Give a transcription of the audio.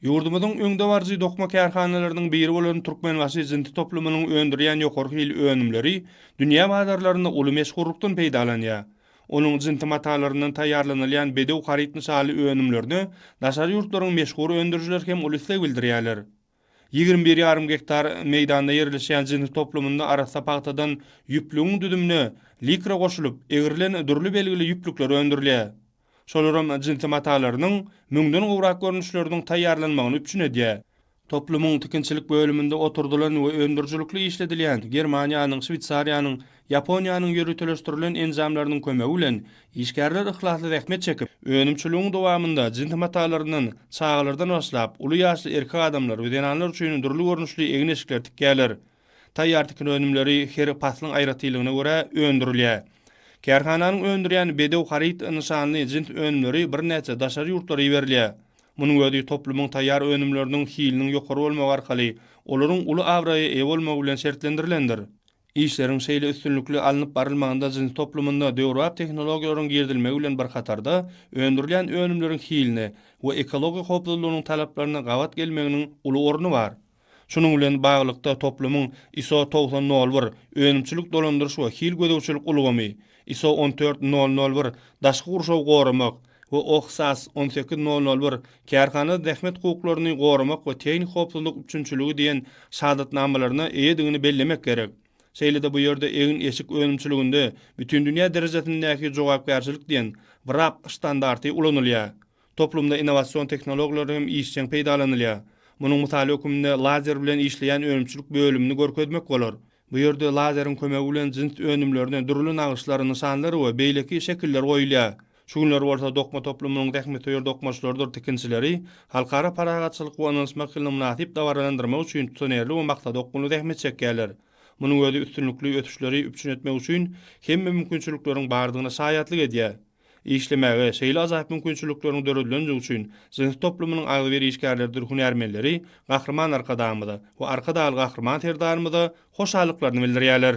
Ýurdumyzyň öňdebaryjy dokma kärhanalarynyň biri bolan Türkmenbaşy jinsi toplumynyň öndürýän ýokary hil önümleri dünýä bazarlarynda uly meşhurlykdan peýdalanýar. Onuň jinsi matalaryndan taýýarlanylýan Bedew haryt nyşanly önümlerine daşary ýurtlaryň meşhur öndürijileri hem uly isleg bildirýärler. 21 ýarym gektar meýdanda ýerleşýän jinsi toplumynda arassa pagtadan ýüplügiň düzümine likra goşulyp, egrilen dürli belgili ýüplükler öndürilýär. Şolaram jinsi matalarynyň müňden gowrak görnüşleriniň taýýarlanmagyny üpjün edýär. Toplumyň tikinçilik bölüminde oturdylan we öndürijilikli işledilýän Germaniýanyň, Şweýsariýanyň, Ýaponiýanyň ýöriteleşdirilen enjamlarynyň kömegi bilen işgärler yhlasly zähmet çekip, önümçiligiň dowamynda jinsi matalaryndan çagalardan başlap, uly ýaşly erkek adamlar we zenanlar üçin dürli görnüşli egin-eşikleri tikýärler. Taýýar tikin önümleri her paslyň aýratynlygyna görä öndürilýär. Kärhananyň öndürýän Bedew haryt nyşanly jins önümleri birnäçe daşary ýurtlara iberilýär. Munuň özi toplumyň taýýar önümleriniň hiliniň ýokary bolmagy arkaly olaryň uly abraýa eýe bolmagy bilen şertlendirilendir. Işleriň şeýle üstünlikli alnyp barylmagynda jins toplumynda döwrebap tehnologiýalaryň girizilmegi bilen bir hatarda, öndürilýän önümleriň hiline we ekologiýa howpsuzlygynyň talaplaryna gabat gelmeginiň uly orny bar. Şunuň bilen baglylykda, toplumyň ISO 90 nol bir, önümçilik dolandyryş we hil gözegçilik ulgamy, ISO 14 nol nol bir, daşky gurşawy goramak we OHSAS 18 nol nol bir, kärhanada zähmet hukuklaryny goramak we tehniki howpsuzlyk üpjünçiligi diýen şahadatnamalaryna eýedigini bellemek gerek. Şeýle-de bu ýerde egin-eşik önümçiliginde bütindünýä derejesindäki jogapkärçilik diýen WRAP standarty ulanylýar. Toplumda innowasion tehnologiýalar hem işjeň peýdalanylýar. Munuň mysaly hökmünde lazer bilen işleýän önümçilik bölümini görkezmek bolar. Bu ýerde lazeriň kömegi bilen jins önümlerine dürli nagyşlar, nyşanlar we beýleki şekiller goýulýar. Şu günler bolsa dokma toplumynyň zähmetsöýer dokmaçylarydyr tikinçileri Halkara parahatçylyk we ynanyşmak ýylyny mynasyp dabaralandyrmak üçin tutanýerli we maksadaokgunly zähmet çekýärler. Munuň özi üstünlikli ösüşleri üpjün etmek üçin hemme mümkinçilikleriň bardygyna şaýatlyk edýär. Işlemäge şeýle ajaýyp mümkinçilikleriň döredilendigi üçin jynsy toplumynyň agzybir işgärleridir hünärmenleri Gahryman Arkadagymyza we Arkadagly Gahryman Serdarymyza hoşallyklaryny bildirýärler.